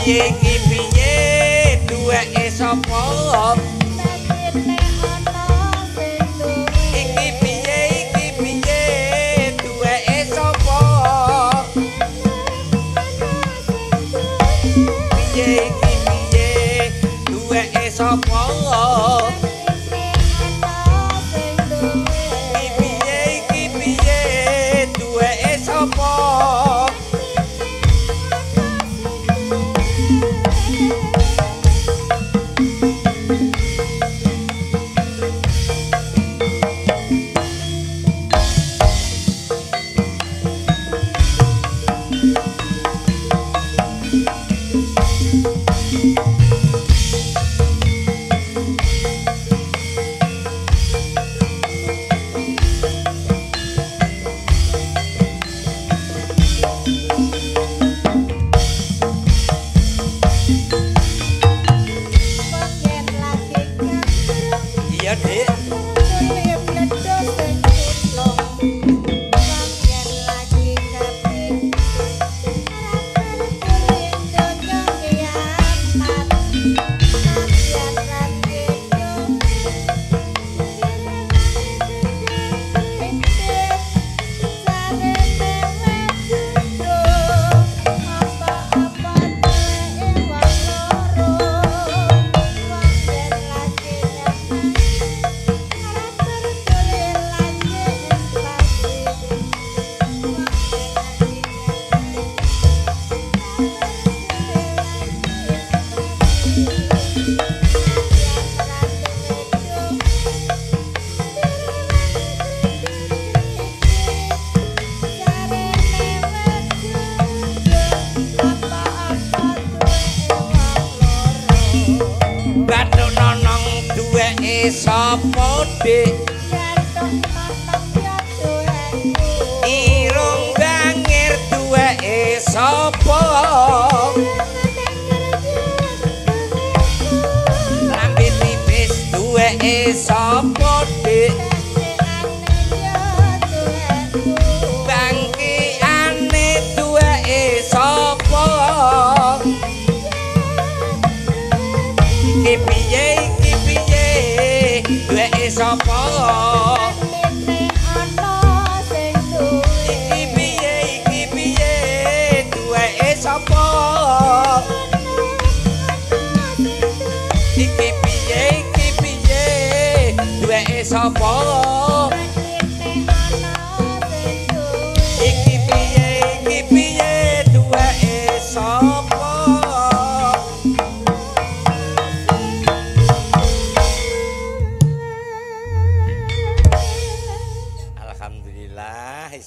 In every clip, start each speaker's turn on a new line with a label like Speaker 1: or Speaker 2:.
Speaker 1: Iki piye duweke sapa? Iki piye iki piye duweke sapa? Piye iki piye duweke sapa? Piye iki piye duweke sapa? Iya, Dik. Sapa, Dik? Irung bangir duweke sapa? Lambe tipis duweke sapa, Dik? Bangkiane duweke sapa? Iki piye iki piye duweke sapa? Iki piye iki piye duweke sapa? Iki piye iki piye duweke sapa?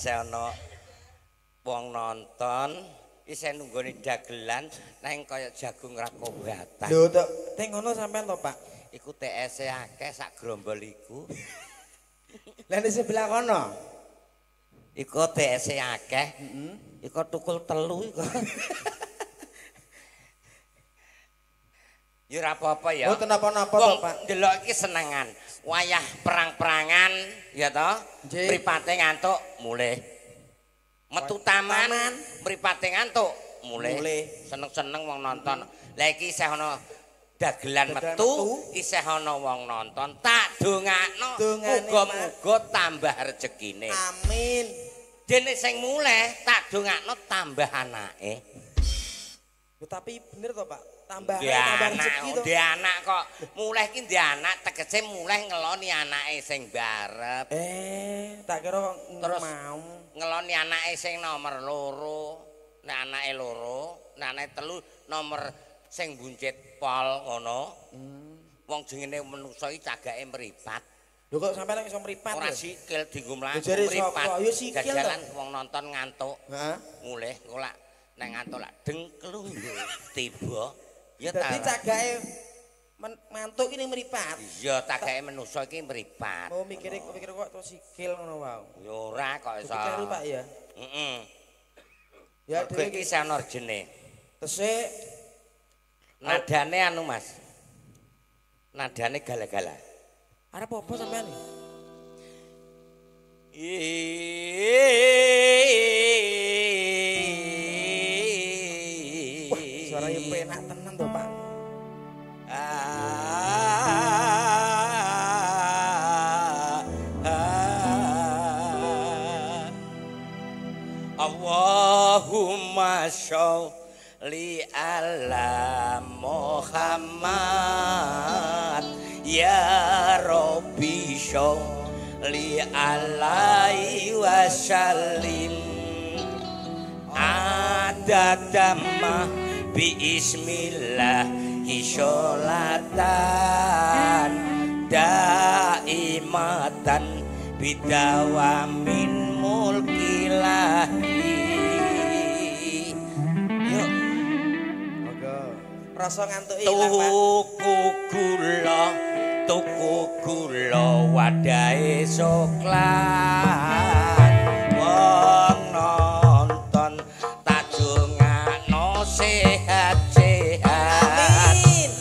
Speaker 1: Isih ana wong nonton, isih nunggoni dagelan nang kaya jagung ra kobatan.
Speaker 2: Lho tok, teng ngono sampean to, Pak?
Speaker 1: Iku TS-e akeh sak grombol iku.
Speaker 2: Lah nek sebelah kono?
Speaker 1: Iku TS-e akeh. Heeh. Iku tukul telu iku. Ya ora apa-apa ya.
Speaker 2: Mboten napa-napa to, Pak.
Speaker 1: Ndelok iki senengan. Wayah perang-perangan ya toh. Mripate ngantuk mulih. Metu taman, mripate ngantuk mulih. Seneng-seneng wong nonton. Lah iki isih ana dagelan metu, isih ana wong nonton. Tak dongakno muga-muga tambah rezekine.
Speaker 2: Amin.
Speaker 1: Dene sing mulih tak dongakno tambah anake.
Speaker 2: Tapi bener to, Pak? Tambah tambah rezeki to.
Speaker 1: Ndek anak kok mulih ki ndek anak tegese mulih ngeloni anake sing barep.
Speaker 2: Tak kira
Speaker 1: terus mau ngeloni anake sing nomor loro, nek anake loro, nek anake telu nomor sing buncit pol ngono. Wong jenenge menungso iki cagake mripat.
Speaker 2: Lho kok sampeyan iso mripat?
Speaker 1: Ora sikil dienggo mlaku mripat.
Speaker 2: Ya sikil to.
Speaker 1: Jalan wong nonton ngantuk. Heeh. Mulih engko lak nek ngantuk lak dengklung tiba. Ya
Speaker 2: dadi cagake mantuk iki ning mripat.
Speaker 1: Iya, cagake manusa iki mripat.
Speaker 2: Oh, mikire mikir kok terus sikil ngono wae.
Speaker 1: Ya ora kok iso.
Speaker 2: Kleru, Pak ya.
Speaker 1: Heeh.
Speaker 2: Ya
Speaker 1: dhewe iki isih ana rejene.
Speaker 2: Tesik
Speaker 1: nadane anu Mas. Nadane gala-gala.
Speaker 2: Arep apa sampean iki? Wah, suaranya penak tenan to, Pak.
Speaker 1: Allahumma sholli ala Muhammad ya Rabbi sholli alaihi wasallim adadama bi ismillah sholatan daimatan bidawamin mulkilahi. Yuk.
Speaker 2: Monggo. Rasa ngantuk ilang, Pak.
Speaker 1: Tuku gula wadahe soklat. Wong nonton tak dongakno sehat-sehat.
Speaker 2: Amin.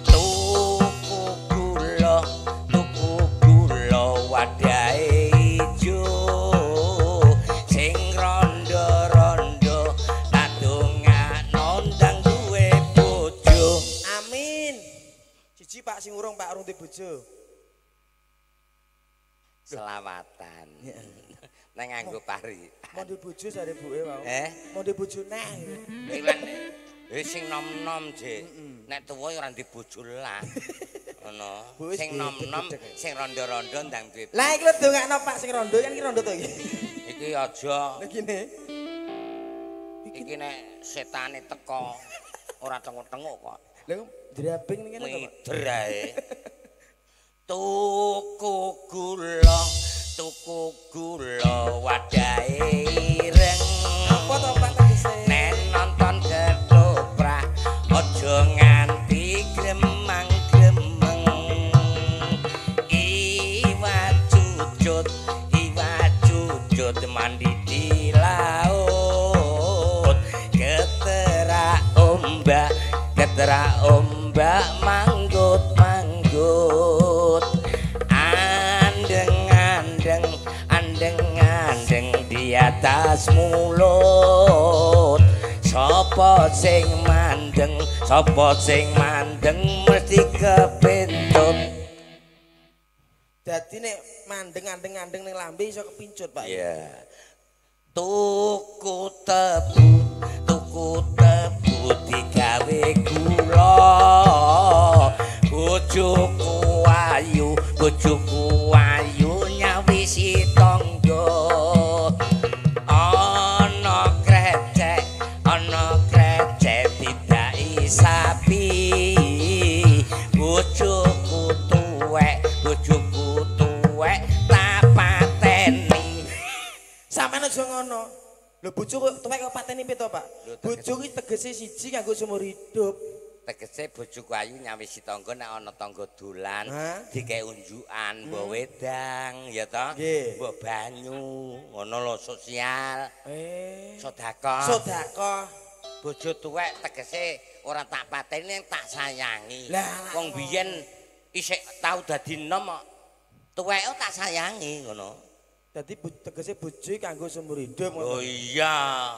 Speaker 1: Tuku gula wadahe ijo sing rondo-rondo tak dongakno ndang duwe bojo.
Speaker 2: Amin. Siji Pak sing urung Pak urung duwe bojo.
Speaker 1: Selawatan. Nang nganggo pari.
Speaker 2: Mau duwe bojo jare buke wau. Mau duwe bojo neh.
Speaker 1: Iwan sing nom-nom, Dik. Nek tuwa ya ora duwe bojo lah. Ngono. Sing nom-nom, sing rondo-rondo ndang duwe.
Speaker 2: Lah iki lho dongakno Pak sing rondo kan iki rondo to iki.
Speaker 1: Iki aja.
Speaker 2: Lah gini.
Speaker 1: Iki nek setane teko ora tengok-tengok kok.
Speaker 2: Lha drabing ning kene to, Pak.
Speaker 1: Mider ae. Tuku gula wadahe ireng.
Speaker 2: Apa to Pak tegese?
Speaker 1: Nek nonton ketoprak aja nganti gremang-gremeng. Iwak cucut mandi di laut. Keterak ombak manggut-manggut. Andeng-andeng, andeng-andeng di atas mulut. Sopo sing mandeng mesti kepintut.
Speaker 2: Dadi nek mandeng andeng-andeng ning lambe iso kepincut, Pak.
Speaker 1: Iya. Tuku tebu digawe gula. Bojoku ayu nyawisi tangga. Ana krecek didaki sapi. Bojoku tuwek tak pateni.
Speaker 2: Sampeyan aja ngono. Lho bojo kok tuwek kok pateni piye to, Pak? Bojo ki tegese siji kanggo seumur hidup.
Speaker 1: Tegese bojoku ayu nyawisi tangga nek ana tangga dolan dikek unjukan mbok wedang ya to, mbok banyu, ngono lho sosial. Sedekah.
Speaker 2: Sedekah.
Speaker 1: Bojo tuwek tegese ora tak pateni tak sayangi. Wong biyen isih tau dadi enom kok. Tuweke tak sayangi ngono.
Speaker 2: Dadi tegese bojo kanggo seumur hidup ngono.
Speaker 1: Oh iya.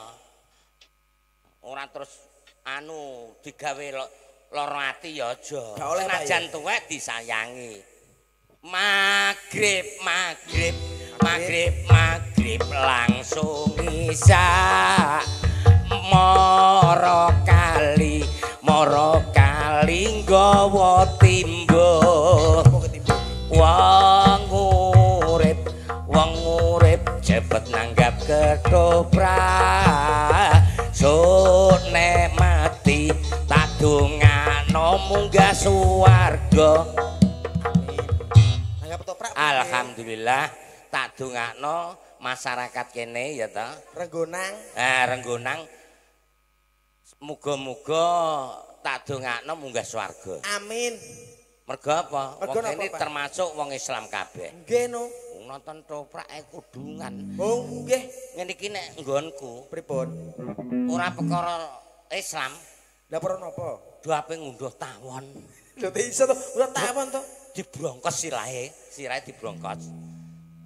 Speaker 1: Ora terus anu digawe lara ati ya aja. Senajan tuwek disayangi. Magrib magrib magrib magrib langsung isak. Moro kali nggawa timbo. Wong urip cepet nanggap ketoprak. Sone mati tak dongano munggah swarga.
Speaker 2: Nanggap ketoprak.
Speaker 1: Alhamdulillah tak dongakno masyarakat kene ya ta.
Speaker 2: Renggonang.
Speaker 1: Renggonang. Muga-muga tak dongakno munggah swarga.
Speaker 2: Amin.
Speaker 1: Mergo apa? Wong kene termasuk wong Islam kabeh.
Speaker 2: Nggih no.
Speaker 1: Nonton toprake kudungan.
Speaker 2: Oh nggih.
Speaker 1: Ngene iki nek nggonku
Speaker 2: pripun?
Speaker 1: Ora perkara Islam.
Speaker 2: Lah perkara napa?
Speaker 1: Do ape ngunduh tawon.
Speaker 2: Lho iso to, ora tawon to.
Speaker 1: Dibrongkos sirahe, sirahe dibrongkos.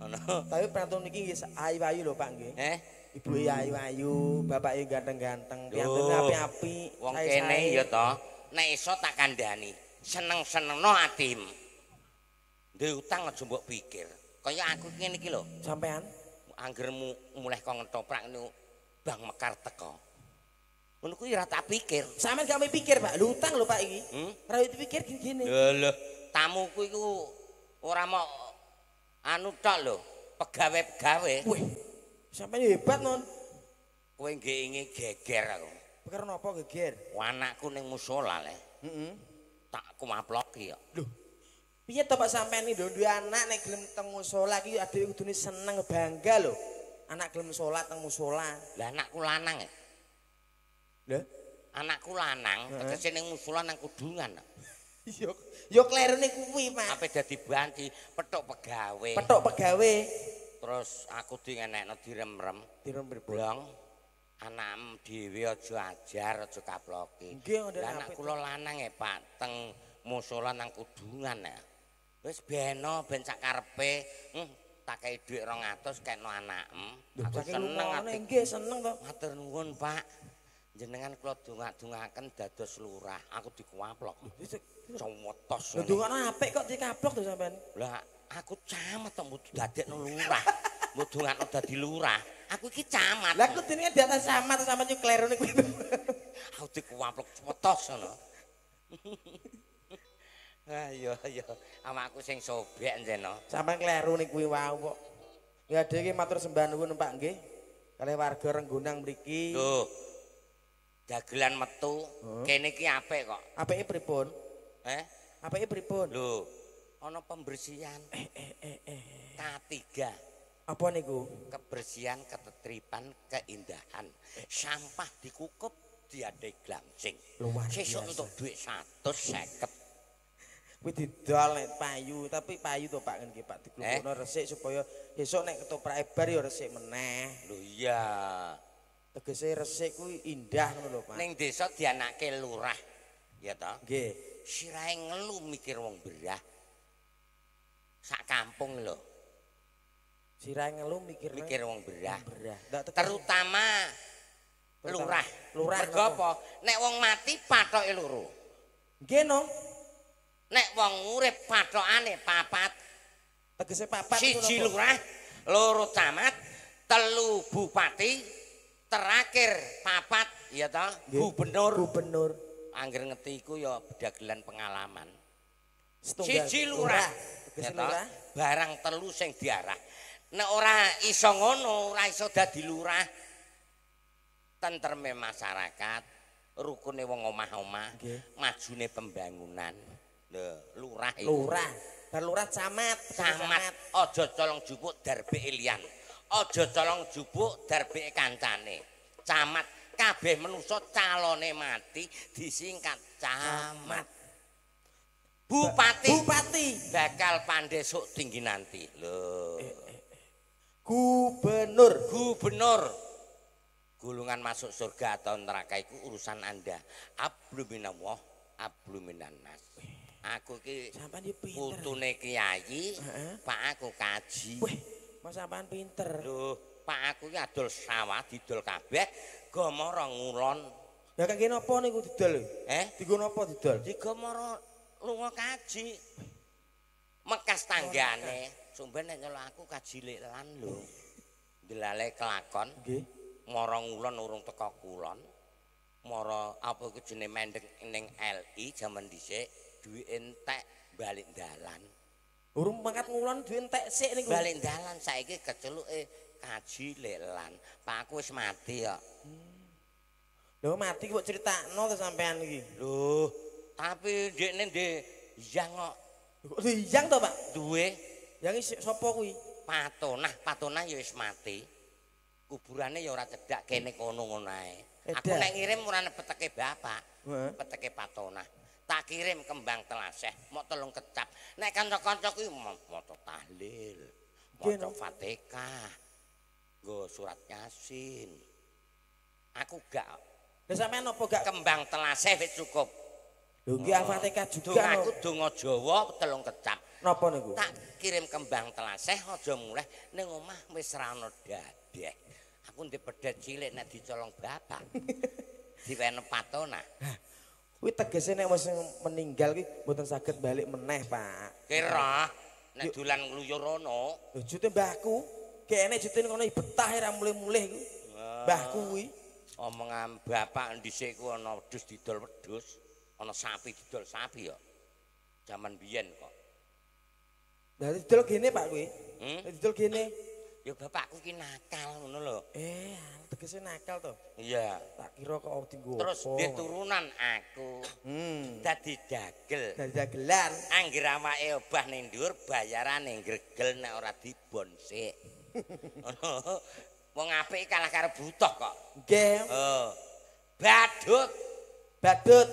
Speaker 1: Ngono.
Speaker 2: Tapi prantun niki nggih ayu-ayu lho Pak nggih. Ibuke ayu-ayu, bapake ganteng-ganteng, piyantune apik-apik.
Speaker 1: Wong kene ya to, nek iso tak kandhani. Seneng-senengno atim. Duwe utang aja mbok pikir. Kaya aku ngene iki lho.
Speaker 2: Sampean
Speaker 1: angger mulih kok ngetoprak niku Bang Mekar teko. Ngono kuwi ora tak pikir.
Speaker 2: Sampean gak mikir, Pak. Lho utang lho Pak iki. Ora dipikir gini-gini.
Speaker 1: Lho lho, tamuku iku ora mok anu tok lho, pegawe-pegawe.
Speaker 2: Wih. Sampeyan hebat, Non.
Speaker 1: Kowe nggih ingi geger aku.
Speaker 2: Perkara napa geger?
Speaker 1: Anakku ning musala le.
Speaker 2: Heeh.
Speaker 1: Tak kumaploki kok.
Speaker 2: Lho. Piye to Pak sampean iki duwe anak nek gelem teng musala iki adewe kudune seneng bangga lho. Anak gelem salat teng musala.
Speaker 1: Lah anakku lanang ya.
Speaker 2: Lho,
Speaker 1: anakku lanang tegese ning musala nang kudungan.
Speaker 2: Yo yo klerune kuwi, Pak.
Speaker 1: Ape dadi banci, petuk pegawe.
Speaker 2: Petuk pegawe.
Speaker 1: Terus aku dingenekno direm-rem.
Speaker 2: Direm pripun?
Speaker 1: Blong. Anakem dhewe aja ajar, aja kaploki.
Speaker 2: Nggih,
Speaker 1: lah anak kula lanang e Pak, teng musala nang kudungan ya. Wis beno ben sak karepe, tak kei dhuwit 200 kekno anakem. Aku seneng ati.
Speaker 2: Nggih, seneng to.
Speaker 1: Matur nuwun, Pak. Jenengan kula dongak-dongaken dados lurah. Aku dikuaplok. Cowotos.
Speaker 2: Lho dongakno apik kok dikaplok to sampean.
Speaker 1: Lah aku camat to mbok dadekno lurah. Mbok dongakno dadi lurah. Aku iki camat.
Speaker 2: Lah kudune di atas camat sampean yo klerune kuwi.
Speaker 1: Aku dikuaplok cowotos ngono. Ayo ayo, awakku sing sobek njeno.
Speaker 2: Sampeyan kleru niku kuwi wau kok. Ya dhewe iki matur sembah nuwun Pak nggih. Kalih warga Renggonang mriki.
Speaker 1: Lho. Dagelan metu, kene iki apik kok.
Speaker 2: Apike pripun? Apike pripun?
Speaker 1: Lho, ana pembersihan. K3.
Speaker 2: Apa niku?
Speaker 1: Kebersihan, ketertiban, keindahan. Sampah dikukup diadai glangsing. Sesuk entuk dhuwit 150.
Speaker 2: Kuwi didol nek payu, tapi payu to Pak nggih Pak diklungkono resik supaya esuk nek ketoprake bar ya resik meneh.
Speaker 1: Lho iya.
Speaker 2: Tegese resik kuwi indah ngono lho Pak.
Speaker 1: Ning desa dianake lurah. Ya to?
Speaker 2: Nggih.
Speaker 1: Sirahe ngelu mikir wong berah. Sak kampung lho.
Speaker 2: Sirahe ngelu mikir
Speaker 1: wong berah. Terutama lurah.
Speaker 2: Lurah.
Speaker 1: Mergo apa? Nek wong mati pathoke loro.
Speaker 2: Nggih no.
Speaker 1: Nek wong urip pathokane papat.
Speaker 2: Tegese papat
Speaker 1: siji lurah, loro camat, telu bupati, terakhir papat ya toh gubernur.
Speaker 2: Gubernur.
Speaker 1: Angger ngerti iku ya dagelan pengalaman. Siji lurah,
Speaker 2: tegese lurah,
Speaker 1: barang telu sing diarah. Nek ora iso ngono, ora iso dadi lurah. Tentreme masyarakat, rukune wong omah-omah, majune pembangunan. Lho, lurah iku.
Speaker 2: Lurah, bar lurah camat,
Speaker 1: camat. Aja colong jupuk darbe Elian. Aja colong jupuk darbeke kancane. Camat kabeh manusa calone mati disingkat camat. Bupati.
Speaker 2: Bupati
Speaker 1: bakal pandhe sok tinggi nanti. Lho.
Speaker 2: Gubernur.
Speaker 1: Gubernur. Gulungan masuk surga atau neraka iku urusan Anda. Abluminallah, abluminannas. Aku iki
Speaker 2: sampean yo pinter.
Speaker 1: Putune kiai, Pak aku kaji.
Speaker 2: Wih, mas sampean pinter.
Speaker 1: Lho, Pak aku iki adol sawah, didol kabeh, gomoro ngulon.
Speaker 2: Lah kangge napa niku didol?
Speaker 1: Eh?
Speaker 2: Digo napa didol?
Speaker 1: Digo moro lunga kaji. Mekas tanggane, sumben nek nyelok aku kaji lelan lho. Delale kelakon.
Speaker 2: Nggih.
Speaker 1: Moro ngulon urung teko kulon. Moro apa iku jenenge mendek ning LI jaman dhisik, duwe entek balik dalan.
Speaker 2: Urung mangkat ngulon duwe entek sik niku.
Speaker 1: Balik dalan saiki keceluke kaji lelan. Pak aku wis mati kok.
Speaker 2: Lho mati kok critakno to sampean iki.
Speaker 1: Lho, tapi ndekne ndek yang kok.
Speaker 2: Kok yang to, Pak?
Speaker 1: Duwe.
Speaker 2: Yang sapa kuwi?
Speaker 1: Patonah, Patonah ya wis mati. Kuburane ya ora cedhak kene kono ngono ae. Aku nek ngirim ora peteke bapak, peteke Patonah. Tak kirim kembang telaseh, mok 3 kecap. Nek kanca-kanca kuwi maca tahlil, maca Fatihah, nggo surat Yasin. Aku gak.
Speaker 2: Lah sampean apa gak
Speaker 1: kembang telaseh wis cukup.
Speaker 2: Lho nggih Al-Fatihah juga.
Speaker 1: Aku donga Jawa 3 kecap.
Speaker 2: Napa niku?
Speaker 1: Tak kirim kembang telaseh aja muleh ning omah wis ra ono dadeh. Aku ndek pedet cilik nek dicolong bapak. Diwene Patonah.
Speaker 2: Kuwi tegese nek wis meninggal kuwi mboten saged balik meneh, Pak.
Speaker 1: Kira nek dolan ngluyur rono.
Speaker 2: Lho jute mbahku, kene jute kono betah ora mulih-mulih kuwi. Mbahku kuwi.
Speaker 1: Omongan bapak dhisik ku ana wedhus didol wedhus, ana sapi didol sapi ya. Jaman biyen kok.
Speaker 2: Lah didol gene Pak kuwi. Didol gene.
Speaker 1: Ya bapakku ki nakal ngono lho.
Speaker 2: Tegese nakal to.
Speaker 1: Iya.
Speaker 2: Tak kira kok dinggo.
Speaker 1: Terus dia turunan aku. Dadi dagel.
Speaker 2: Dadi dagelan.
Speaker 1: Angger awake obah ning dhuwur bayarane gregel nek ora dibon sik. Ngono. Wong apik kalah karo butuh kok.
Speaker 2: Nggih.
Speaker 1: Oh. Badut.
Speaker 2: Badut.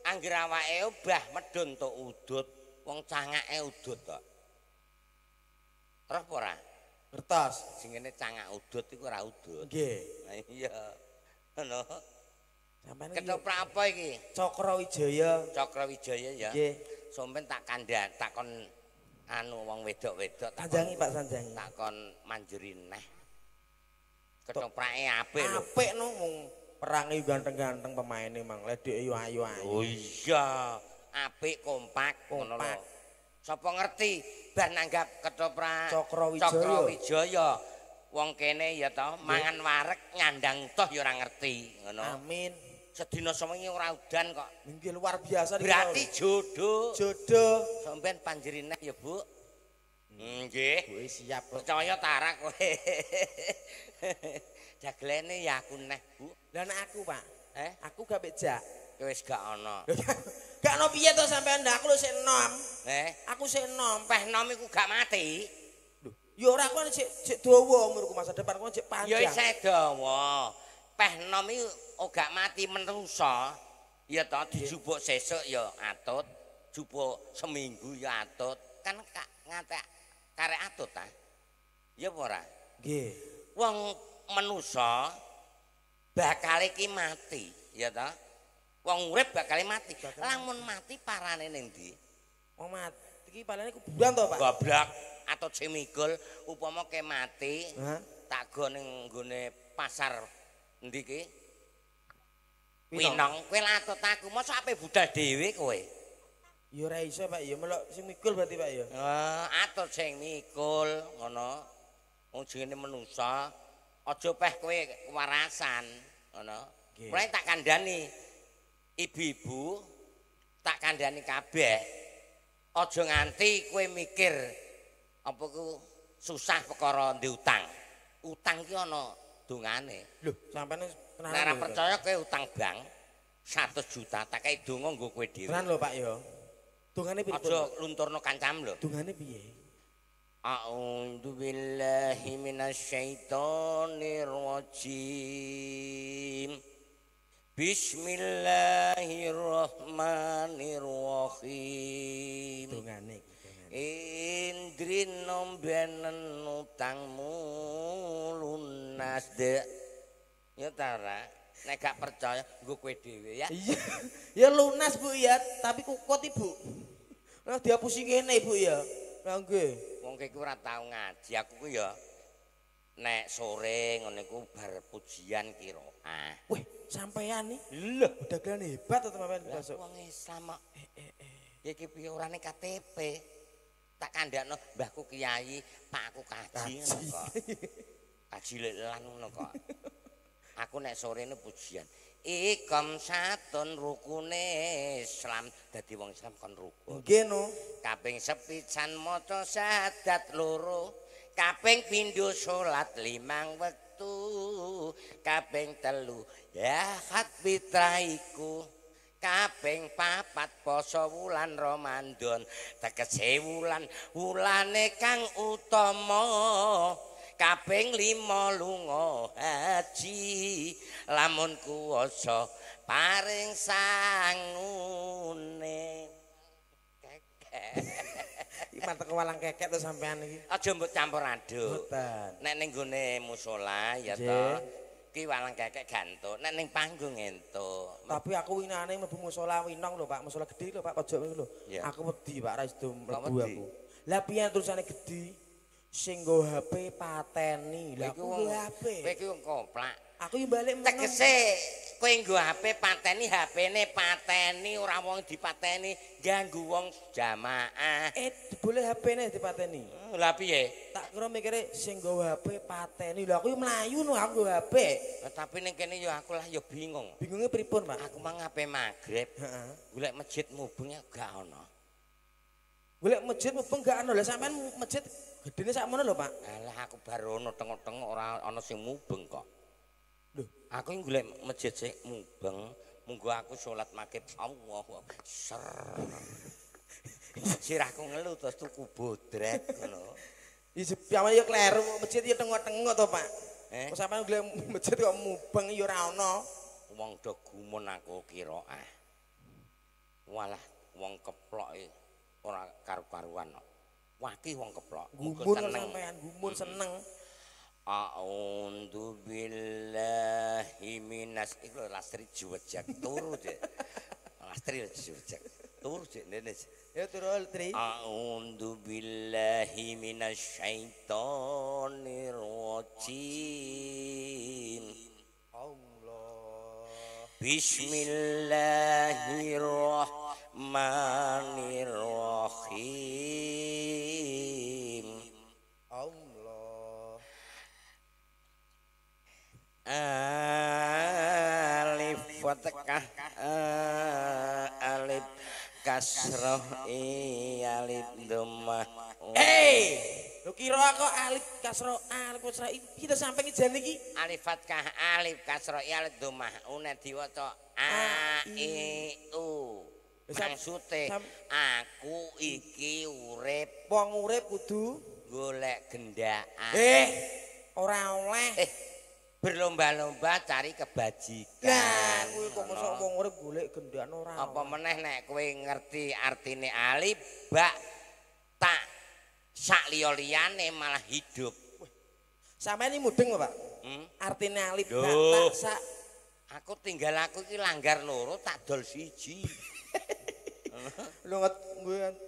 Speaker 1: Angger awake obah medhun tok udut. Wong cangake udut kok. Roh apa ora?
Speaker 2: Ngertos.
Speaker 1: Sing ngene cangak udut iku ora udut.
Speaker 2: Nggih.
Speaker 1: Lah iya. Ngono.
Speaker 2: Sampeyan
Speaker 1: ketoprak apa iki?
Speaker 2: Cakra Wijaya.
Speaker 1: Cakra Wijaya ya.
Speaker 2: Nggih.
Speaker 1: Sampeyan tak kandhan, takon anu wong wedok-wedok
Speaker 2: takon. Sanjangi Pak sanjangi.
Speaker 1: Takon manjuri neh. Ketoprake apik lho.
Speaker 2: Apik no wong perange ganteng-ganteng pemaine mang. Ledeke yo ayu-ayu.
Speaker 1: Oh iya, apik kompak ngono lho. Sapa ngerti bar nanggap ketoprak Cakra Wijaya. Wong kene ya to mangan wareg nyandang toh ya ora ngerti ngono.
Speaker 2: Amin.
Speaker 1: Sedina sewengi ora udan kok.
Speaker 2: Nggih luar biasa niki.
Speaker 1: Berarti jodoh.
Speaker 2: Jodoh.
Speaker 1: Sampeyan panjerine ya, Bu. Nggih.
Speaker 2: Kowe siap kok.
Speaker 1: Percaya ta ora kowe. Jaglene ya aku neh, Bu.
Speaker 2: Lah nek aku, Pak.
Speaker 1: Aku
Speaker 2: gak becak.
Speaker 1: Wis gak ana.
Speaker 2: Gak ono piye to sampean? Aku lho sik enom. Aku sik enom.
Speaker 1: Peh enom iku gak mati.
Speaker 2: Lho, ya ora aku sik dawa umurku, masa depanku sik panjang.
Speaker 1: Ya isih dawa. Peh enom iku gak mati menungso. Ya to dijupuk sesuk ya atut, jupuk seminggu ya atut. Kan ngantek karek atut ta. Ya apa ora?
Speaker 2: Nggih.
Speaker 1: Wong menungso bakal iki mati, ya ta? Wong urip bakal mati. Lamun mati parane ning ndi?
Speaker 2: Wong mati iki parane kuburan to, Pak?
Speaker 1: Goblok atau semigul upama ke mati, tak go ning nggone pasar endi ki? Winong. Kowe latut aku, mosok ape budal dhewe kowe?
Speaker 2: Ya ora iso, Pak, ya melok sing mikul berarti, Pak ya.
Speaker 1: Atut sing mikul ngono. Wong jenenge menungsa, aja peh kowe kewarasan ngono. Mulai tak kandhani ibu-ibu, tak kandhani kabeh. Aja nganti kowe mikir apa ku susah perkara ndek utang. Utang ki ana dongane.
Speaker 2: Lho, sampeyan tenan.
Speaker 1: Nek ora percaya kowe utang bank 100 juta tak kei donga nggo kowe dhewe.
Speaker 2: Tenan lho, Pak ya. Dongane pripun?
Speaker 1: Aja lunturno kancam lho.
Speaker 2: Dongane piye?
Speaker 1: A'udzu billahi minasyaitonir rajim. Bismillahirrahmanirrahim.
Speaker 2: Dongane iki.
Speaker 1: Indri nombenen utangmu lunas dek. Ya ta ora? Nek gak percaya nggo kowe dhewe ya.
Speaker 2: Iya. Ya lunas Bu ya, tapi kukut Ibu. Lah dihapusi kene Ibu ya. Lah nggih.
Speaker 1: Wong iki ora tau ngaji, aku ku ya nek sore ngene iku bar pujian qiraah.
Speaker 2: Wih, sampean nih.
Speaker 1: Lho,
Speaker 2: dagelan hebat to sampean masuk.
Speaker 1: Wong Islam kok. Iki piye orane KTP? Tak kandhakno mbahku kiai, pakku kaji ngono kok. Kaji lelan ngono kok. Aku nek sore ne pujian. Ikom satun rukune Islam, dadi wong Islam kon rukun.
Speaker 2: Nggih no.
Speaker 1: Kaping sepisan maca syahadat loro, kaping pindho salat 5 wektu, kaping 3 zakat fitrah iku, kaping 4 poso wulan Ramadan, tegese wulan wulane kang utama. Kaping 5 lunga haji lamun kuwasa paring sangune. Kekek.
Speaker 2: Iki mantek walang kekek to sampean iki.
Speaker 1: Aja mbok campur aduk.
Speaker 2: Mboten.
Speaker 1: Nek ning gone musala ya to. Ki walang kekek gantuk, nek ning panggung entuk.
Speaker 2: Tapi aku winane mlebu musala Winong lho Pak, musala gedhe lho Pak, pojok lho. Aku wedi Pak, ra iso mlebu aku. Lah piye tulisane gedhe? Sing nggo HP pateni. Lah aku nggo HP.
Speaker 1: Kowe iki wong koplak.
Speaker 2: Aku yo balik meneng.
Speaker 1: Tegese kowe nggo HP pateni, HP-ne pateni ora wong dipateni, ganggu wong jamaah.
Speaker 2: Boleh HP-ne dipateni.
Speaker 1: Lah piye?
Speaker 2: Tak kira mikire sing nggo HP pateni. Lah aku yo mlayu no aku nggo HP.
Speaker 1: Lah tapi ning kene yo aku lah yo bingung.
Speaker 2: Bingunge pripun, Pak?
Speaker 1: Aku mang HP magrib.
Speaker 2: Heeh.
Speaker 1: Golek masjid mubeng gak ono.
Speaker 2: Golek masjid mubeng gak ono. Lah sampean masjid gedene sakmono lho, Pak.
Speaker 1: Alah aku baru ono tengok-tengok ora ana sing mubeng kok.
Speaker 2: Lho,
Speaker 1: aku golek masjid sing mubeng, munggo aku salat maghrib Allahu Akbar. Ser. Sirahku ngelu terus tuku bodrek ngono.
Speaker 2: Ya sampean ya kleru masjid ya tengok-tengok to, Pak.
Speaker 1: Eh?
Speaker 2: Kok sampean golek masjid kok mubeng ya ora ono.
Speaker 1: Wong do gumun aku qiraah. Walah wong keplok ora karu-karuan kok. Waki wong keplok.
Speaker 2: Gumun sampean, gumun seneng.
Speaker 1: A'udzu billahi minas iku lastri juwejak turu jek. Lastri juwejak turu jek ngene.
Speaker 2: Ya turu Tri.
Speaker 1: A'udzu billahi minasyaitonir rajim.
Speaker 2: Allah.
Speaker 1: Bismillahirrahmanirrahim.
Speaker 2: Allah.
Speaker 1: Alif fathah alif kasroh i alif dhammah.
Speaker 2: Lho kira kok alif kasroh alif kasroh iki to sampe iki jan iki
Speaker 1: alif fathah alif kasroh i alif dhammah une diwaca a i u. Maksude aku iki urip,
Speaker 2: wong urip kudu
Speaker 1: golek gendaan.
Speaker 2: Ora oleh.
Speaker 1: Berlomba-lomba cari kebajikan.
Speaker 2: Lah kuwi kok mosok wong urip golek gendaan ora.
Speaker 1: Apa meneh nek kowe ngerti artine alif ba ta sak liya-liyane malah hidup.
Speaker 2: Sampeyan iki mudeng apa, Pak? Artine alif ba ta sak.
Speaker 1: Aku tinggal aku iki langgar loro tak dol siji.
Speaker 2: Lho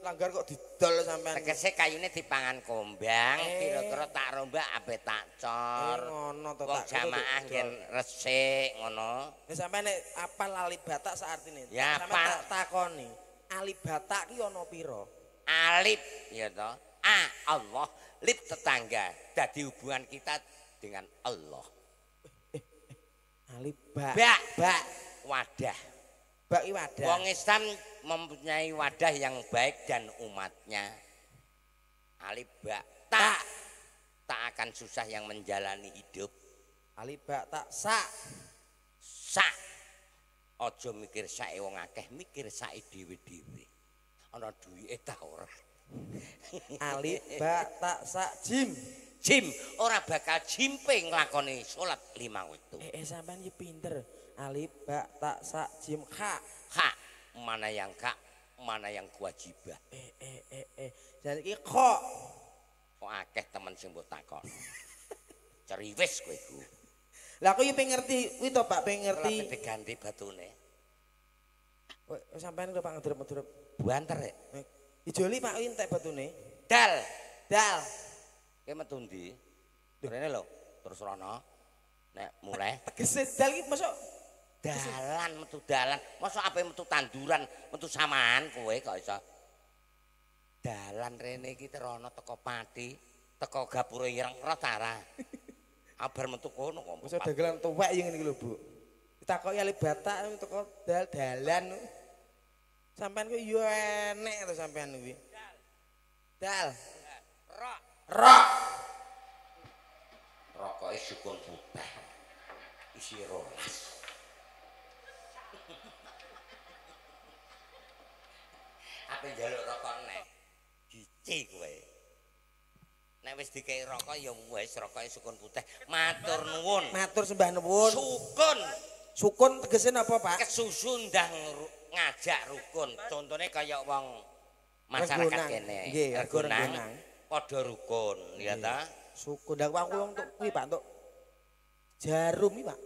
Speaker 2: langgar kok didol sampean.
Speaker 1: Tegese kayune dipangan kombang, kira-kira tak rombak ape tak cor.
Speaker 2: Ngono to
Speaker 1: tak jamaah ngen resik ngono.
Speaker 2: Nek sampean nek apal alif batak sak artine.
Speaker 1: Ya
Speaker 2: sampean tak takoni, alif batak ki ana pira?
Speaker 1: Alif ya to. A Allah, lip tetangga. Dadi hubungan kita dengan Allah.
Speaker 2: Alif ba.
Speaker 1: Ba wadah.
Speaker 2: Bak wadah.
Speaker 1: Wong Islam mempunyai wadah yang baik dan umatnya. Alif ba ta. Tak akan susah yang menjalani hidup.
Speaker 2: Alif ba ta sa.
Speaker 1: Sa. Aja mikir sae wong akeh, mikir sae dhewe-dhewe. Ana duwike ta ora?
Speaker 2: Alif ba ta sa jim.
Speaker 1: Jim ora bakal jimpe nglakoni salat 5 wektu.
Speaker 2: Sampean iki pinter. Alif ba ta sa jim kha.
Speaker 1: Kha, mana yang kha, mana yang kewajiban.
Speaker 2: Jan iki kok.
Speaker 1: Kok akeh temen sing mbok takon. Ceriwis kowe iku.
Speaker 2: Lah aku yo pengen ngerti kuwi to Pak, pengen ngerti.
Speaker 1: Ora diganti batune.
Speaker 2: Sampean lho Pak ngedrep-ngedrep.
Speaker 1: Buanter rek.
Speaker 2: Ijoli Pak kuwi entek batune.
Speaker 1: Dal.
Speaker 2: Dal.
Speaker 1: Kowe metu ndi? Rene lho, terus rono. Nek mulai
Speaker 2: tegese dal iki mosok
Speaker 1: dalan metu dalan. Mosok ape metu tanduran, metu samaan kowe kok iso. Dalan rene iki terono teko Pati, teko Gapura Ireng ora ta. Abar metu kono kok.
Speaker 2: Mosok dagelan tuwek yen ngene iki lho, Bu. Ditakoki alif batak teko dal dalan. Sampean kuwi yo enek to sampean kuwi. Dal.
Speaker 1: Rok.
Speaker 2: Rok.
Speaker 1: Rokoke sukun putih. Isi 12. Ape njaluk rokok neh? Gici kowe. Nek wis dikei rokok ya wis rokoke sukun putih. Matur nuwun.
Speaker 2: Matur sembah nuwun.
Speaker 1: Sukun.
Speaker 2: Sukun tegese napa, Pak?
Speaker 1: Kesusu ndang ngajak rukun. Contone kaya wong masyarakat kene.
Speaker 2: Nggih,
Speaker 1: Regonang padha rukun, ya ta?
Speaker 2: Sukun. Lah aku wong tok kuwi, Pak, entuk jarum iki, Pak.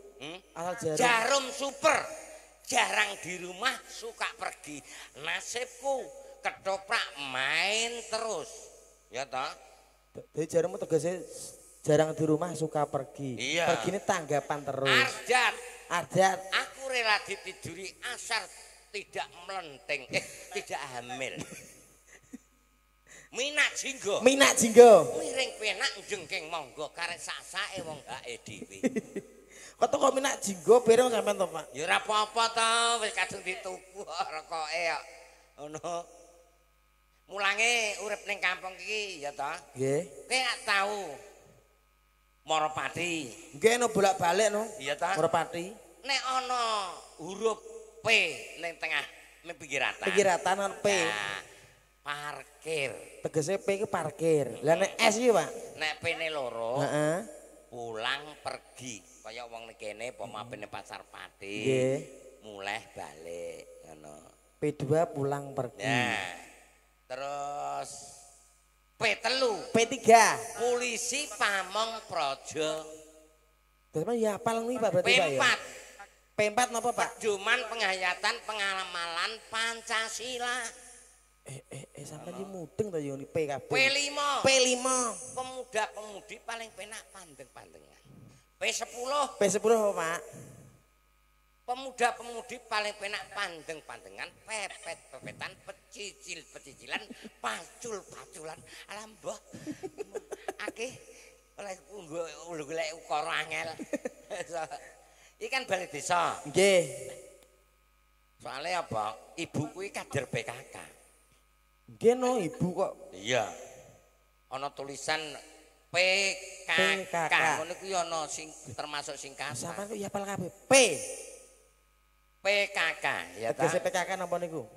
Speaker 2: Asal jarum.
Speaker 1: Jarum super. Jarang di rumah, suka pergi. Nasibku ketoprak main terus. Ya ta?
Speaker 2: Dadi jarummu tegese jarang di rumah suka pergi.
Speaker 1: Iya.
Speaker 2: Pergine tanggapan terus.
Speaker 1: Arjat.
Speaker 2: Arjat.
Speaker 1: Aku rela ditiduri asal tidak melenting, tidak hamil. Minak jinggo.
Speaker 2: Minak jinggo.
Speaker 1: Miring penak jengking monggo karek sak-sake wong hake dhewe.
Speaker 2: Kok toko minak jinggo bareng sampean to, Pak?
Speaker 1: Ya ora apa-apa to, wis kadung dituku rokoke kok. Ngono. Mulange urip ning kampung iki ya to.
Speaker 2: Nggih.
Speaker 1: Kowe gak tau Moropati.
Speaker 2: Nggih no bolak-balik no.
Speaker 1: Iya ta?
Speaker 2: Moropati.
Speaker 1: Nek ana huruf P ning tengah ning pinggiratan.
Speaker 2: Pinggiratan ana P.
Speaker 1: Nah, parkir.
Speaker 2: Tegese P iku parkir. Lah nek S iki, Pak?
Speaker 1: Nek P-ne loro,
Speaker 2: heeh.
Speaker 1: Pulang pergi. Kaya wong ning kene apa mapene Pasar Pati.
Speaker 2: Nggih.
Speaker 1: Muleh balik ngono.
Speaker 2: P2 pulang pergi.
Speaker 1: Nah. Terus P3.
Speaker 2: P3.
Speaker 1: Polisi Pamong Praja.
Speaker 2: Terus ya apal kuwi Pak berarti Pak ya.
Speaker 1: P4.
Speaker 2: P4 napa Pak?
Speaker 1: Pedoman penghayatan pengamalan Pancasila.
Speaker 2: Sampeyan iki mudeng to yo P kabeh.
Speaker 1: P5.
Speaker 2: P5.
Speaker 1: Pemuda-pemudi paling penak pandeng-pandengan. P10.
Speaker 2: P10 apa Pak?
Speaker 1: Pemuda-pemudi paling penak pandeng-pandengan, pepet-pepetan, pecicil-pecicilan, pacul-paculan. Alah mbah. Akeh oleh golek ukara angel. Iki kan bali desa.
Speaker 2: Nggih.
Speaker 1: Soale apa? Ibu kuwi kader PKK.
Speaker 2: Nggih no ibu kok.
Speaker 1: Iya. Ana tulisan PKK. Ngono kuwi ana sing termasuk singkatan.
Speaker 2: Sampeyan kok ya apal kabeh. P
Speaker 1: PKK ya ta.
Speaker 2: Tegese PKK napa niku?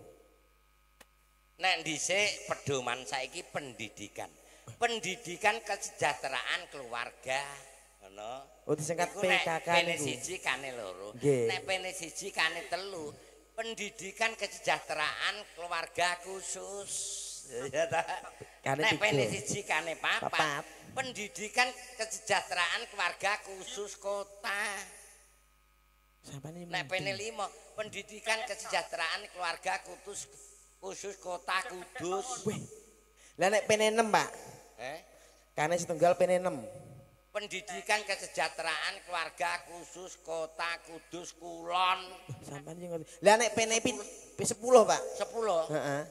Speaker 1: Nek dhisik pedoman saiki pendidikan. Pendidikan kesejahteraan keluarga. Ngono.
Speaker 2: Oh disingkat PKK
Speaker 1: niku.
Speaker 2: Nek
Speaker 1: P1 kane loro. Nek P1 kane telu. Pendidikan kesejahteraan keluarga khusus. Ya ta. Nek P1 kane papat. Pendidikan kesejahteraan keluarga khusus kota. Nek P5 pendidikan kesejahteraan keluarga khusus khusus kota Kudus.
Speaker 2: Weh. Lah nek P6, Pak. Kane setunggal P6.
Speaker 1: Pendidikan kesejahteraan keluarga khusus kota Kudus Kulon.
Speaker 2: Sampeyan sing ngerti. Lah nek P10, Pak.
Speaker 1: 10.
Speaker 2: Heeh.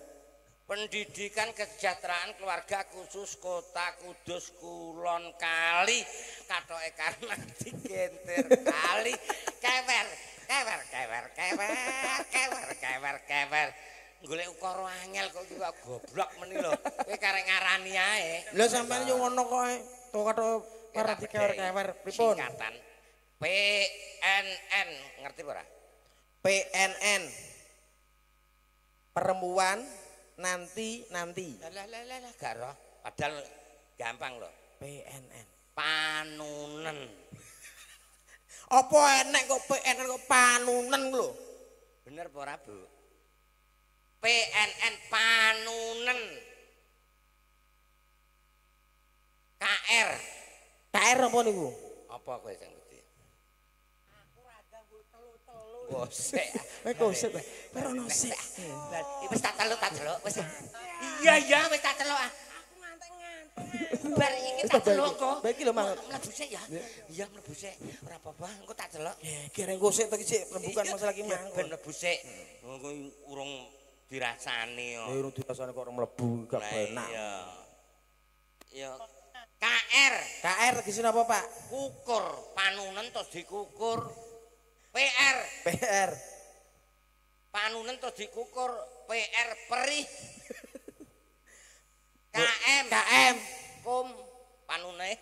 Speaker 1: Pendidikan kesejahteraan keluarga khusus kota Kudus Kulon kali katoke karena digentir kali kewer kewer kewer kewer kewer kewer kewer golek ukara angel kok juga goblok meni lho. Kowe karek ngarani ae.
Speaker 2: Lho sampeyan yo ngono kok tok ora dikewer-kewer pripun?
Speaker 1: Singkatan PNN ngerti ora?
Speaker 2: PNN Perempuan Nanti nanti.
Speaker 1: Lah lah lah gak roh. Padahal gampang lho.
Speaker 2: PNN.
Speaker 1: Panunen.
Speaker 2: Apa enek kok PNN kok panunen lho?
Speaker 1: Bener apa ora, Bu? PNN panunen. KR.
Speaker 2: KR apa niku?
Speaker 1: Apa kowe sing ngerti? Aku rada mbok telu-telu. Bosek.
Speaker 2: Kowe kosek kowe. Ora ono sik.
Speaker 1: Wis tak teluk wis. Iya iya wis tak teluk.
Speaker 3: Aku ngantek-ngantek.
Speaker 1: Bar iki tak teluk kok.
Speaker 2: Baik iki lho Mang.
Speaker 1: Mlebu sik ya. Iya mlebu sik. Ora apa-apa, engko tak celok.
Speaker 2: Gereng kosek to iki sik rembukan masalah iki mang.
Speaker 1: Ben mlebu sik. Engko urung dirasani kok.
Speaker 2: Ya urung dirasani kok mlebu gak enak.
Speaker 1: Iya. Ya. KR.
Speaker 2: KR tegese napa, Pak?
Speaker 1: Kukur, panunen terus dikukur. PR.
Speaker 2: PR.
Speaker 1: Panunen terus dikukur, PR perih. KM.
Speaker 2: KM.
Speaker 1: Kum panune.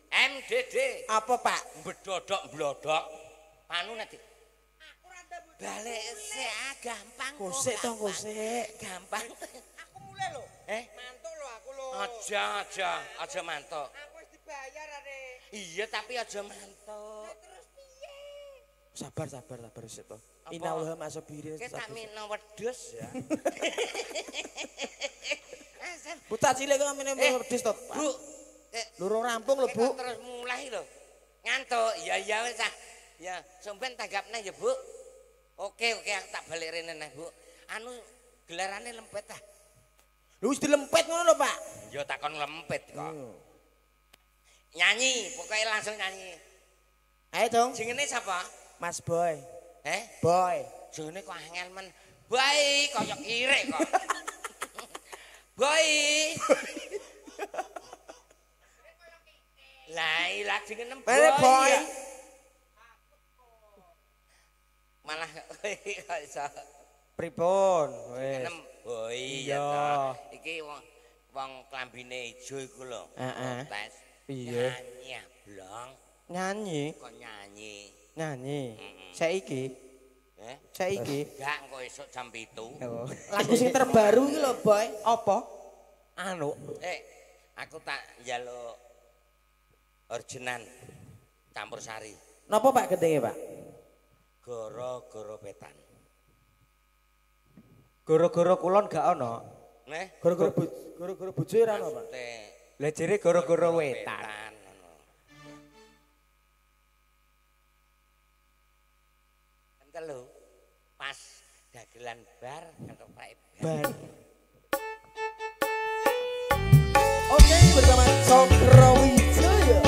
Speaker 1: MDD.
Speaker 2: Apa, Pak?
Speaker 1: Bedodok blodok. Panune di.
Speaker 3: Aku rada
Speaker 1: balik sik gampang.
Speaker 2: Kosek to, kosek.
Speaker 1: Gampang.
Speaker 3: Aku mulai lho.
Speaker 1: Eh?
Speaker 3: Mantuk lho aku lho.
Speaker 1: Aja, aja, aja mantuk.
Speaker 3: Aku wis dibayar arek.
Speaker 1: Iya, tapi aja mantuk.
Speaker 3: Terus piye?
Speaker 2: Sabar, sabar, sabar sik to. Innallaha ma'asabirin.
Speaker 1: Kita mino wedhus ya.
Speaker 2: Bocah cilik kok mene wedhus to,
Speaker 1: Bu.
Speaker 2: Loro rampung lho, Bu.
Speaker 1: Terus mulai lho. Ngantuk. Iya, iya wis ah. Ya, sampean tanggapne ya, Bu. Oke, oke aku tak balik rene neh, Bu. Anu gelarane lempet ah.
Speaker 2: Lho wis dilempet ngono lho, Pak.
Speaker 1: Ya takon lempet kok. Nyanyi, pokoknya langsung nyanyi.
Speaker 2: Ayo dong.
Speaker 1: Jenenge sapa?
Speaker 2: Mas Boy.
Speaker 1: Eh?
Speaker 2: Boy.
Speaker 1: Jenenge kok angel men. Boy kaya kirik kok. Boy. Lah, lah jenenge Boy.
Speaker 2: Boy.
Speaker 1: Malah kok iso.
Speaker 4: Pripun? Wis.
Speaker 1: Boy ya ta. Iki wong wong klambine ijo iku lho.
Speaker 4: Heeh.
Speaker 1: Tes.
Speaker 4: Piye?
Speaker 1: Nyanyi ablong.
Speaker 4: Nyanyi?
Speaker 1: Kok nyanyi?
Speaker 4: Nyanyi. Saiki?
Speaker 1: Eh?
Speaker 4: Saiki?
Speaker 1: Enggak, engko esuk jam 7.
Speaker 4: Oh.
Speaker 2: Lagu sing terbaru iki lho, Boy.
Speaker 4: Apa? Anu.
Speaker 1: Aku tak njaluk orgenan campur sari.
Speaker 2: Napa Pak gendenge, Pak?
Speaker 1: Goro-goro petan.
Speaker 4: Goro-goro kulon gak ono.
Speaker 1: Neh,
Speaker 2: goro-goro bojo ora ono, Pak.
Speaker 4: Lah jere goro-goro wetan.
Speaker 1: Telu pas dagelan bar ketoprak bar.
Speaker 2: Oke, bersama Cokro Wijaya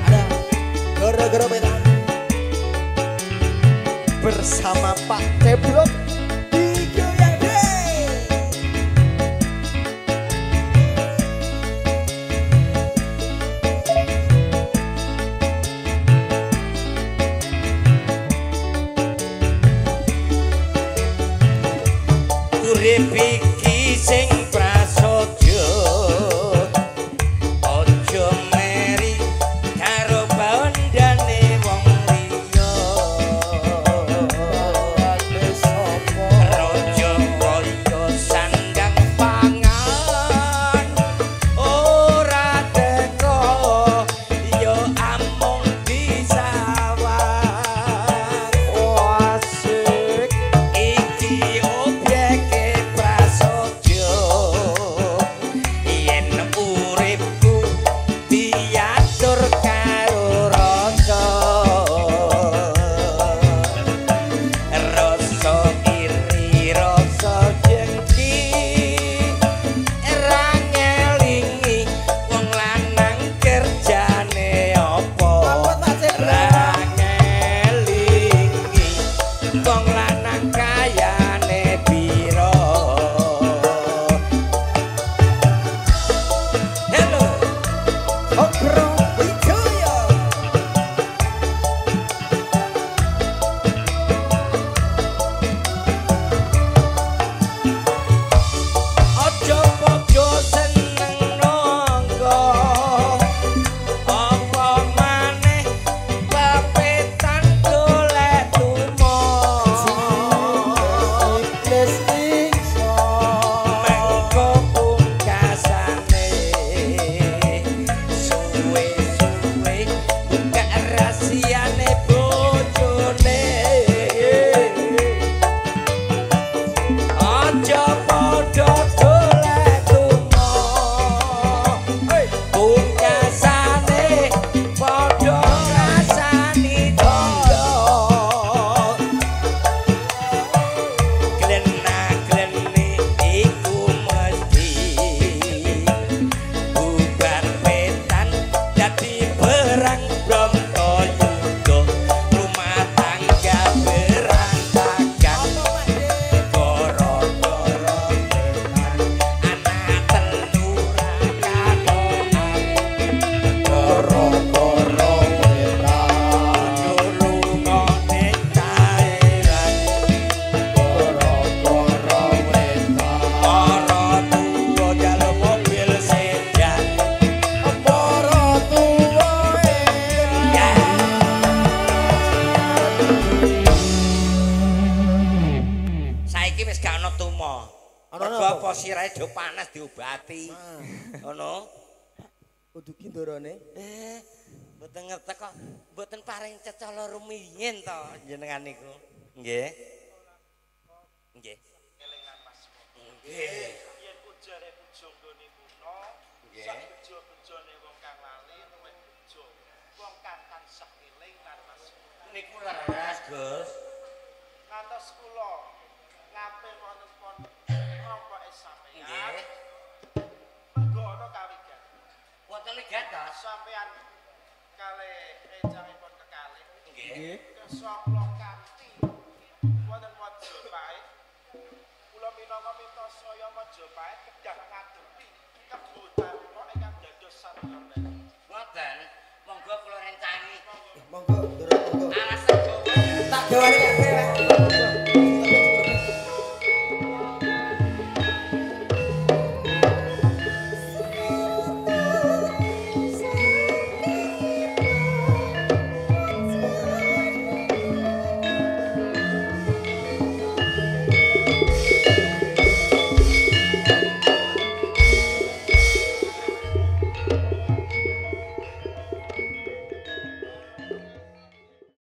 Speaker 2: ada goro-goro petan
Speaker 4: bersama Pak Ceblok.
Speaker 1: Urip iki sing prasaja aja meri karo bandane wong liya. Pungkasane padha rasani tandha. Glena-gleni iku mesti bubar wetan dadi perang Brontoyuda, rumah tangga berantakan gara-gara anak telu ra katokan
Speaker 5: Gara-gara wetan
Speaker 1: lungane cairan
Speaker 5: gara-gara wetan
Speaker 1: para tuwa jaluk mobil sedan
Speaker 5: para tuwa
Speaker 1: ya. Saiki wis gak ana tumo.
Speaker 2: Ana
Speaker 1: Mergo
Speaker 2: apa?
Speaker 1: apa sirahe do panas diobati. Ngono.
Speaker 2: Kudu ki ndorone.
Speaker 1: Mboten ngerti kok. Mboten paring cecala rumiyin to jenengan niku. Nggih. Nggih. Nggih.
Speaker 6: Yen ujare pujangga kuna,
Speaker 1: Nggih.
Speaker 6: sak bejo-bejone wong kang lali luwih bejo wong kang tansah eling lan waspada.
Speaker 1: Niku leres, Gus.
Speaker 6: Ngantos kula ngampil wonten pon ngrompoke sampeyan.
Speaker 1: Nggih.
Speaker 6: Mergo ana kawigan.
Speaker 1: Wonten ligatos.
Speaker 6: Sampeyan kalih rencangipun kekalih.
Speaker 1: Nggih.
Speaker 6: Kersa kula kanthi wonten Majapahit. Kula minangka minta saya Majapahit kedah ngadepi Kebo Taruna ingkang dados satriya.
Speaker 1: Ngoten, monggo kula rencangi.
Speaker 2: Monggo, ndoro monggo.
Speaker 1: Alasan Jawa.
Speaker 2: Tak gawane kabeh, Pak.